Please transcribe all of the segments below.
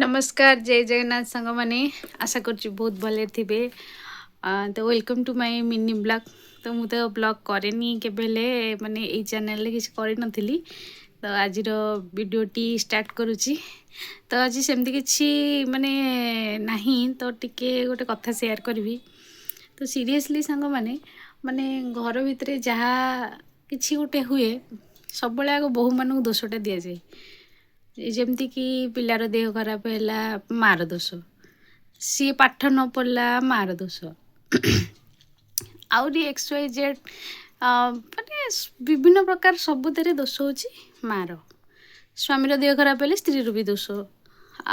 ନମସ୍କାର, ଜୟ ଜଗନ୍ନାଥ ସାଙ୍ଗମାନେ। ଆଶା କରୁଛି ବହୁତ ଭଲରେ ଥିବେ। ତ welcome to my mini vlog। ତ ମୁଁ ତ ବ୍ଲଗ୍ କରେନି କେବେ ହେଲେ, ମାନେ ଏଇ ଚ୍ୟାନେଲରେ କିଛି କରିନଥିଲି। ତ ଆଜିର ଭିଡ଼ିଓଟି ଷ୍ଟାର୍ଟ କରୁଛି। ତ ଆଜି ସେମିତି କିଛି ମାନେ ନାହିଁ, ତ ଟିକେ ଗୋଟେ କଥା ସେୟାର କରିବି। ତ ସିରିୟସଲି ସାଙ୍ଗମାନେ, ମାନେ ଘର ଭିତରେ ଯାହା କିଛି ଗୋଟେ ହୁଏ, ସବୁବେଳେ ଆଗ ବୋହୂମାନଙ୍କୁ ଦୋଷଟା ଦିଆଯାଏ। ଯେମିତିକି ପିଲାର ଦେହ ଖରାପ ହେଲା, ମାଆର ଦୋଷ। ସିଏ ପାଠ ନ ପଢ଼ିଲା, ମାଆର ଦୋଷ। ଆହୁରି ଏକ୍ସ ୱାଇ ଜେଡ଼୍, ମାନେ ବିଭିନ୍ନ ପ୍ରକାର ସବୁଥିରେ ଦୋଷ ହେଉଛି ମାଆର। ସ୍ୱାମୀର ଦେହ ଖରାପ ହେଲେ ସ୍ତ୍ରୀର ବି ଦୋଷ।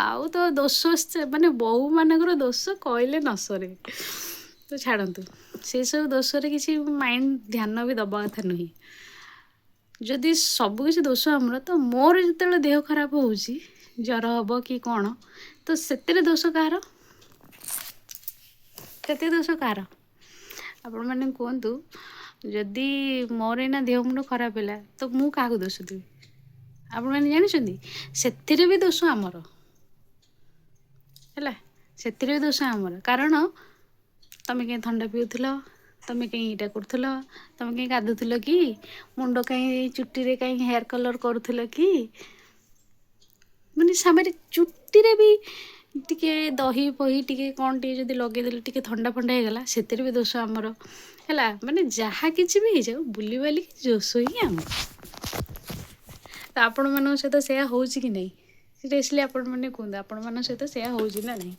ଆଉ ତ ଦୋଷ ମାନେ ବୋହୂମାନଙ୍କର ଦୋଷ କହିଲେ ନ ସରେ। ତ ଛାଡ଼ନ୍ତୁ, ସେସବୁ ଦୋଷରେ କିଛି ମାଇଣ୍ଡ ଧ୍ୟାନ ବି ଦେବା କଥା ନୁହେଁ। ଯଦି ସବୁ କିଛି ଦୋଷ ଆମର, ତ ମୋର ଯେତେବେଳେ ଦେହ ଖରାପ ହେଉଛି, ଜ୍ୱର ହେବ କି କ'ଣ, ତ ସେଥିରେ ଦୋଷ କାହାର? ସେଥିରେ ଦୋଷ କାହାର, ଆପଣମାନେ କୁହନ୍ତୁ? ଯଦି ମୋର ଏଇନା ଦେହ ମୁଣ୍ଡ ଖରାପ ହେଲା, ତ ମୁଁ କାହାକୁ ଦୋଷ ଦେବି? ଆପଣମାନେ ଜାଣିଛନ୍ତି, ସେଥିରେ ବି ଦୋଷ ଆମର। ହେଲା, ସେଥିରେ ବି ଦୋଷ ଆମର। କାରଣ ତମେ କାହିଁ ଥଣ୍ଡା ପିଉଥିଲ? ତମେ କାହିଁ ଏଇଟା କରୁଥିଲ? ତମେ କାହିଁ ଗାଧୁଥିଲ କି? ମୁଣ୍ଡ କାହିଁ, ଚୁଟିରେ କାହିଁ ହେୟାର୍ କଲର୍ କରୁଥିଲ କି? ମାନେ ସାମରେ ଚୁଟିରେ ବି ଟିକେ ଦହି ଫହି ଟିକେ କ'ଣ ଟିକେ ଯଦି ଲଗେଇଦେଲେ, ଟିକେ ଥଣ୍ଡା ଫଣ୍ଡା ହେଇଗଲା, ସେଥିରେ ବି ଦୋଷ ଆମର। ହେଲା, ମାନେ ଯାହା କିଛି ବି ହେଇଯାଉ, ବୁଲିବାଲିକି ଦୋଷ ହିଁ ଆମର। ତ ଆପଣମାନଙ୍କ ସହିତ ସେୟା ହେଉଛି କି ନାହିଁ? ସିରିୟସଲି ଆପଣମାନେ କୁହନ୍ତୁ, ଆପଣମାନଙ୍କ ସହିତ ସେୟା ହେଉଛି ନା ନାହିଁ?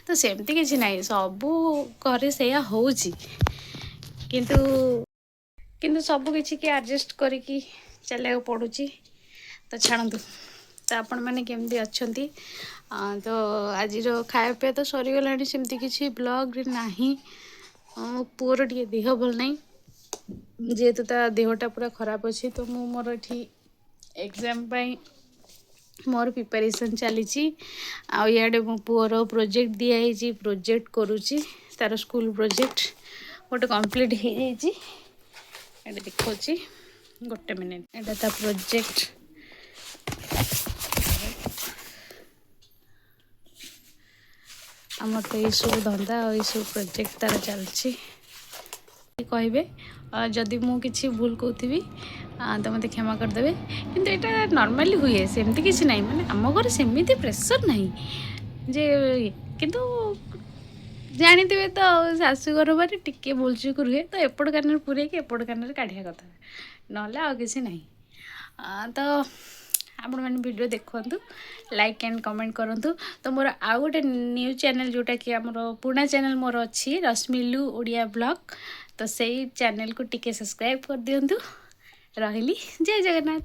ତ ସେମିତି କିଛି ନାହିଁ, ସବୁ ଘରେ ସେୟା ହେଉଛି। କିନ୍ତୁ ସବୁ କିଛି କି ଆଡ଼ଜଷ୍ଟ କରିକି ଚାଲିବାକୁ ପଡ଼ୁଛି। ତ ଛାଡ଼ନ୍ତୁ। ତ ଆପଣମାନେ କେମିତି ଅଛନ୍ତି? ତ ଆଜିର ଖାଇବା ପିଇବା ତ ସରିଗଲାଣି, ସେମିତି କିଛି ବ୍ଲଗ୍ରେ ନାହିଁ। ମୋ ପୁଅର ଟିକେ ଦେହ ଭଲ ନାହିଁ। ଯେହେତୁ ତା ଦେହଟା ପୁରା ଖରାପ ଅଛି, ତ ମୁଁ ମୋର ଏଠି ଏକ୍ଜାମ୍ ପାଇଁ ମୋର ପ୍ରିପାରେସନ୍ ଚାଲିଛି। ଆଉ ଇଆଡ଼େ ମୋ ପୁଅର ପ୍ରୋଜେକ୍ଟ ଦିଆହେଇଛି, ପ୍ରୋଜେକ୍ଟ କରୁଛି। ତାର ସ୍କୁଲ ପ୍ରୋଜେକ୍ଟ ଗୋଟେ କମ୍ପ୍ଲିଟ୍ ହେଇଯାଇଛି। ଏଇଟା ଦେଖାଉଛି, ଗୋଟେ ମିନିଟ୍। ଏଇଟା ତା ପ୍ରୋଜେକ୍ଟ। ଆମର ତ ଏଇସବୁ ଧନ୍ଦା ଆଉ ଏଇସବୁ ପ୍ରୋଜେକ୍ଟ ତାର ଚାଲିଛି। କହିବେ ଯଦି ମୁଁ କିଛି ଭୁଲ କହୁଥିବି, ତ ମୋତେ କ୍ଷମା କରିଦେବେ। କିନ୍ତୁ ଏଇଟା ନର୍ମାଲି ହୁଏ, ସେମିତି କିଛି ନାହିଁ। ମାନେ ଆମ ଘରେ ସେମିତି ପ୍ରେସର୍ ନାହିଁ ଯେ, କିନ୍ତୁ ଜାଣିଥିବେ ତ, ଶାଶୁଘର ମାନେ ଟିକେ ଭୁଲଚୁକ ରୁହେ। ତ ଏପଟ କାନରେ ପୂରେଇକି ଏପଟ କାନରେ କାଢ଼ିବା କଥା, ନହେଲେ ଆଉ କିଛି ନାହିଁ। ତ ଆପଣମାନେ ଭିଡ଼ିଓ ଦେଖନ୍ତୁ, ଲାଇକ୍ ଆଣ୍ଡ କମେଣ୍ଟ କରନ୍ତୁ। ତ ମୋର ଆଉ ଗୋଟେ ନ୍ୟୁ ଚ୍ୟାନେଲ୍, ଯେଉଁଟାକି ଆମର ପୁରୁଣା ଚ୍ୟାନେଲ୍ ମୋର ଅଛି, ରଶ୍ମିଲୁ ଓଡ଼ିଆ ବ୍ଲଗ୍, ତ ସେଇ ଚ୍ୟାନେଲ୍କୁ ଟିକେ ସବସ୍କ୍ରାଇବ୍ କରିଦିଅନ୍ତୁ। ରହିଲି, ଜୟ ଜଗନ୍ନାଥ।